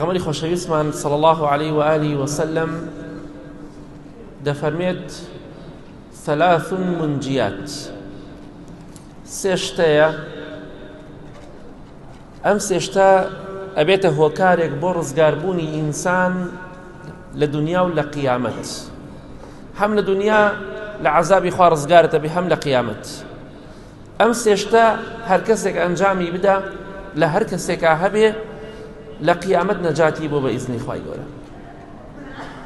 پێغەمبەری خۆشەویستمان صلی الله علیه و آله و سلم دەفەرمێت ثلاث منجیات سێ شتەیە ئەم سێ شتە ئەبێتە هۆکارێک بۆ ڕزگاربوونی ئینسان لە دنیا و لە قیامەت هەم لە دنیا لە عذابی خوا ڕزگارتە بێ هەم لە قیامەت ئەم سێ شتە هەر کەسێک ئەنجامی بدا لە هەر کەسێکا هەبێ لە قیامەت نەجاتی بۆ بە ئیزنی خوای گەورە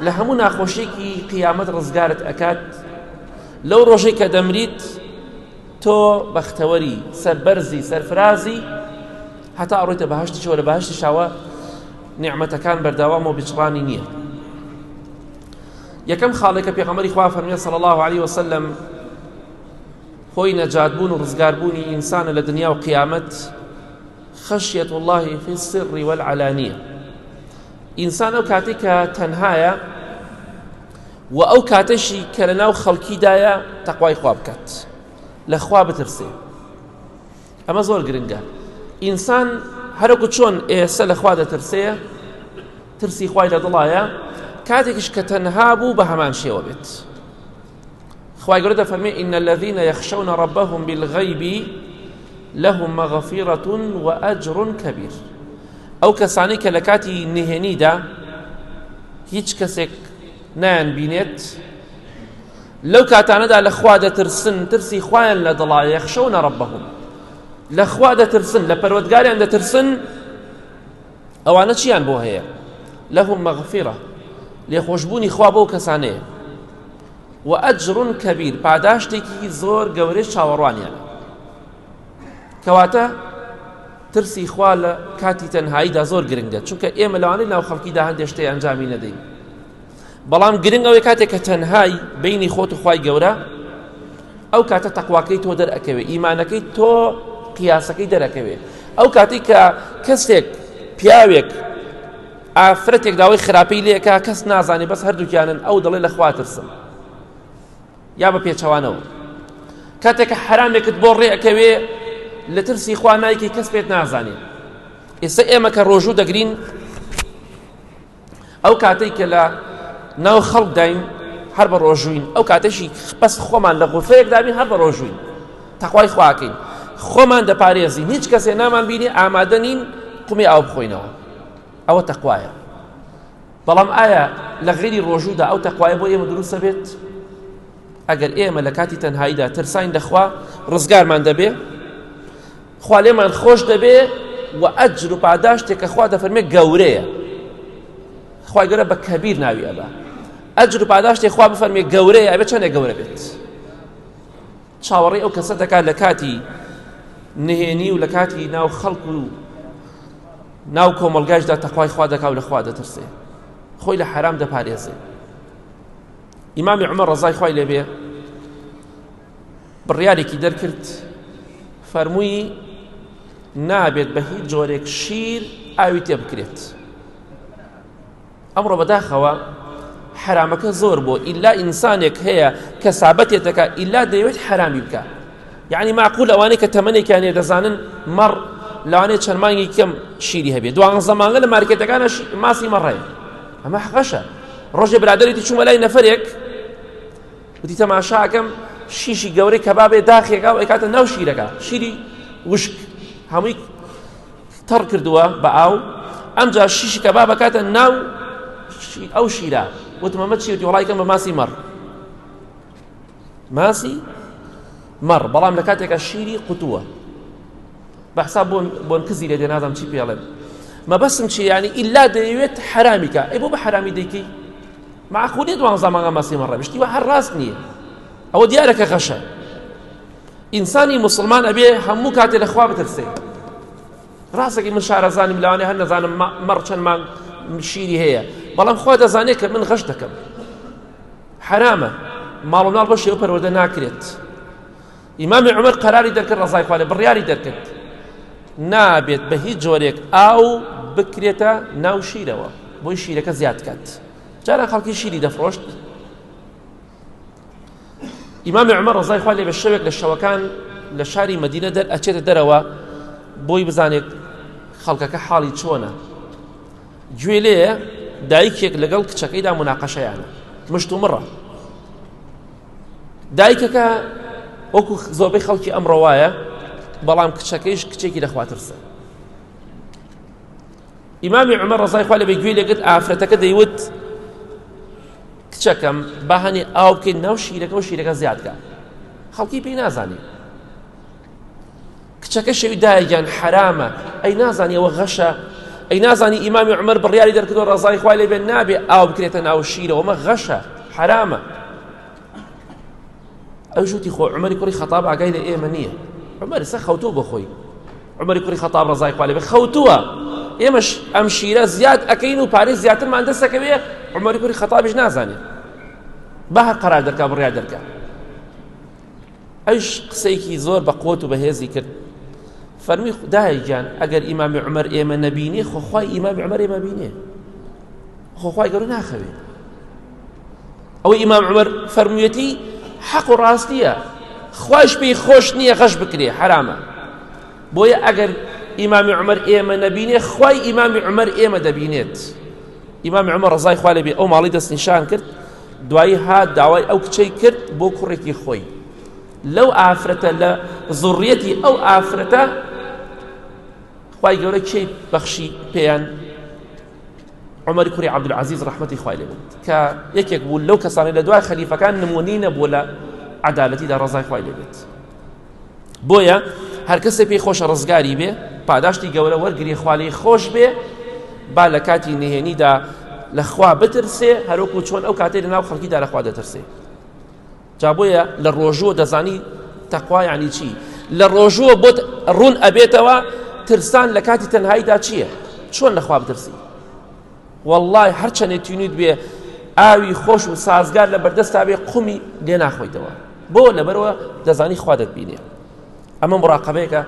لە هەموو ناخۆشیێکی قیامەت ڕزگارت ئەکات لەو ڕۆژەی کە دەمریت تۆ بەختەوەری سەربەرزی سەرفرازی هەتا ئەڕۆیتە بەهشتی چۆ لە بەهشتی شاوە نیعمەتەکان بەردەوام و بچڕانی نییە یەکەم خاڵێک کە پێغەمبەری خوا فەرمیێ صلی الله علیه وسلم هۆی نەجات بوون و ڕزگار بوونی ئینسانە لە دنیا و قیامەت خشیة الله في السر والعلانیە ئینسان ئەو کاتێک کە تەنهایە و ئەو کاتەشی کە لە ناو خەڵکیدایە تەقوای خوا بکات لە خوا بترسێ ئەمە زۆر گرنگە ئینسان هەرەکو چۆن ئێستا لە خوا دەترسێ ترسی خوای لە دڵایە کاتێکیش کە تەنها بوو بە هەمان شێوە بێت خوای گەورە دەفەرمێ إن الذين يخشون ربهم بالغيب لهم مغفرة وأجر كبير ئەو کەسانەی کە لە کاتی نهێنیدا هیچ کەسێک نایان بینێت لەو کاتانەدا لە خوا دەترسن ترسی خوایان لە دڵا یەخشەونە ڕبهم لە خوا دەترسن لە پەروەردگاریان دەترسن ئەوانە چیان بۆ هەیە لەهم مەغفیرە لێخۆشببوونی خوا بۆ کەسانەیە و ئەجر کەبیر پاداشتێکی زۆر گەورەی چاوەڕوانیانە کەواتە ترسی خوا لە کاتی تەنهاییدا زۆر گرنگە چونکە ئێمە لەوانەی ناو خەڵکیدا هەندێک شتێ ئەنجامی نەدەین بەڵام گرنگ ئەوەی کاتێک کە تەنهای بینی خۆت و خوای گەورە ئەو کاتە تەقواکەی تۆ دەرئەکەوێ ئیمانەکەی تۆ قیاسەکەی دەرەکەوێ ئەو کاتێک کە کەسێک پیاوێک ئافرەتێک داوای خراپەی لێکا کەس نازانێ بەس هەردووکیانن ئەو دەڵێ لە خوا ترسم یا بە پێچەوانەوە کاتێک کە حرامێکت بۆ ڕێ ئەکەوێ لە ترسی خوا نایکی کەس پێت نازانێ ئێستا ئێمە کە ڕۆژوو دەگرین ئەو کاتێک کە لە ناو خەڵکداین هەر بە ڕۆژوین ئەو کاتێکی بەس خۆمان لە غرفەیەک دابین هەر بە ڕۆژوین تەخوای خواکەین خۆمان دەپارێزین هیچ کەسێ نامان بینی ئامادە نین قومی ئاو بخۆینەوە ئەوە تەقوایە بەڵام ئایا لە غیری ڕۆژوودا ئەو تەقوایە بۆ ئێمە دروستە بێت ئەگەر ئێمە لە کاتی تەنهاییدا ترساین لەخوا ڕزگارمان دەبێ خوا لێمان خۆش دەبێ و ئەجر و پاداشتێک کە خوا دەفەرمێ گەورەیە خوای گەورە بە کەبیر ناوی ئەبا ئەجر و پاداشتێک خوا بفەرمێ گەورەیە ئەبێ چەندێک گەورە بێت چاوەڕێی ئەو کەسە دەکات لە کاتی نهێنی و لە کاتی ناو خەڵک و ناو کۆمەلگایشدا تەخوای خوا دەکا و لە خوا دەترسێ خۆی لە حرام دەپارێزێ ئیمامی عمر ڕزای خوای لێبێ بڕیارێکی دەرکرد فەرمووی نابێت بە هیچ جۆرێک شیر ئاوی تێ بکرێت ئەمڕۆ بەداخەوە حرامەکە زۆر بۆ ئیلا ئینسانێک هەیە کە سابەتێت دەکات ئیلا دەیەوێت حرامی بکە یعنی معقول ئەوانەی کە تەمەنێکیان هەیە دەزانن مەڕ لەوانەیە چەند مانگی کەم شیری هەبێت دوانزە مانگە لە مارکێتەکانە ماسی مەڕەیە ئەمە حەقەشە ڕۆژێ برادێتی چوومە لای نەفرێک وتی تەماشاکەم شیشی گەورەی کەبابێ داخێکا و ئەیکاتە ناو شیرەکە شیری وشک هەمووی تەڕ کردووە بە ئاو ئەمجا شیشی کەباب ئەکاتە ناو ئەو شیرە وتم ئەمە چی وتی وەڵای کەم بە ماسی مەڕ ماسی مەڕ بەڵام لە کاتێکە شیری قوتووە بە حساب بۆن بۆن کزی لێ دێ نازانم چی پێڵێن مەبەستم چی ینی ئیلا دەیەوێت حرامی کە ئەی بۆ بە حرامی دەیکەی معقول نیە دوانزە مانگە ماسی مەڕە بشتی وە هەر ڕاست نییە ئەوە دیارە کە غەشە ئینسانی موسڵمان ئەبێ هەموو کاتێ لە خوا بترسێ ڕاستەکەی من شارەزانیم لەوانەیە هەر نەزانم مەڕ چەند مانگ شیری هەیە بەڵام خوا دەزانێت کە من غەش دەکەم حرامە ماڵ و ناڵ بە شێوە پەروەردە ناکرێت ئیمامی عمر قەراری دەرکرد ڕزای خوالێ بڕیاری دەرکرد نابێت بە هیچ جۆرێک ئاو بکرێتە ناو شیرەوە بۆی شیرەکە زیاد کات جاران خەڵکی شیری دەفرۆشت ئیمامی عومەر ڕەزای خوا لێ بە شەوێک لە شەوەکان لە شاری مەدینە دەر ئەچێتە دەرەوە بۆی بزانێت خەڵکەکە حاڵی چۆنە. گوێ لێیە دایکێک لەگەڵ کچەکەیدا مناقەشەیانە مشتومڕە دایکەکە وەکو زۆربەی خەڵکی ئەمڕۆ وایە بەڵام کچەکەیش کچێکی لەخواترسە ئیمامی عمر ڕزای خوا لە بێ گوێ لێگرت ئافرەتەکە دەیوت کچەکەم با هەنێ ئاو بکەین ناو شیرەکە و شیرەکە زیادکە خەڵکی پێی نازانی کچەکە شەوی دایە گیان حەرامە ئەی نازانی ئەوە غەشە ئەی نازانی ئیمامی عمر بڕیاری دەرکردووە ڕەزای خوای لێ بێ نابێ ئاو بکرێتە ناو شیرەوە ئەمە غەشە حەرامە ئەو ژووتی خۆ عمەری کوڕی خەتاب ئاگای لە ئێمە نییە عمر سە خەوتوو بۆ خۆی عمەری کوڕی خەتاب ڕەزای خوا لێ بێ خەوتووە ئێمەش ئەم شیرە زیاد ئەەکەین و پارەی زیاترمان دەستەکەوێ عمەری کوڕی خەتابیش نازانێ بە هەر قەرار دەرکا بڕیار دەرکا ئەویش قسەیەکی زۆر بە قوت و بەهێزی کرد فەرمی خدایە گیان ئەگەر ئیمامی عمر ئێمە نەبینێ خۆخوای ئیمامی عمر ئێمە بینێ خۆخوای گەورە ناخەوێ ئەوەی ئیمام عمر فەرموویەتی حەق و ڕاستیە خوایش پێی خۆش نییە غەش بکرێ حرامە بۆیە ئەگەر ئیمامی عمر ئێمە نەبینێ خوای ئیمامی عمر ئێمە دەبینێت ئیمامی عمر ڕزای خوا لێبێ ئەو ماڵی دەستنیشان کرد دوایی هات داوای ئەو کچەی کرد بۆ کوڕێکی خۆی لەو ئافرەتە لە زوڕیەتی ئەو ئافرەتە خوای گەورە کێی بەخشی پێیان عمر کوڕی عەبدولعەزیز ڕەحمەتی خوای لێ بێت کە یەکێک بوو لەو کەسانەی لە دوای خەلیفەکان نمونی نەبوو لە عەدالەتیدا ڕەزای خوای لێ بێت بۆیە هەر کەسێ پێی خۆشە ڕزگاری بێ پاداشتی گەورە وەرگری خوالەی خۆش بێ با لە کاتی نهێنیدا لە خوا بترسێ هەروەکو چۆن ئەو کاتێک لە ناو خەڵکیدا لە خوا دەترسێ جا بۆیە لە ڕۆژووە دەزانی تەقوا یعنی چی لە ڕۆژووە بۆت ڕوون ئەبێتەوە ترسان لە کاتی تەنهاییدا چییە چۆن لە خوا بترسی والله هەرچەندێ تینوت بێ ئاوی خۆش و سازگار لە بەردەستا بێ قومی لێ ناخۆیتەوە بۆ لەبەرەوە دەزانی خوا دەتبینێ ئەمە مراقبەیەکە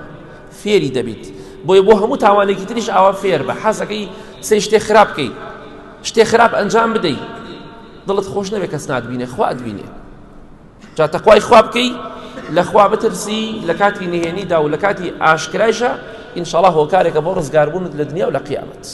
فێری دەبیت بۆیە بۆ هەموو تاوانێکی تریش ئاوا فێر بە حەزەکەی سەی شتێ خراپ بکەیت شتێ خراپ ئەنجام بدەیت دڵت خۆش نەبێ کەس ناتبینێ خوا ئەتبینێ جا تەقوای خوا بکەی لە خوا بترسی لە کاتی نهێنیدا و لە کاتی ئاشکرایشە ئینشاڵا هۆکارێکە بۆ ڕزگاربوونت لە دنیا و لە قیامەت.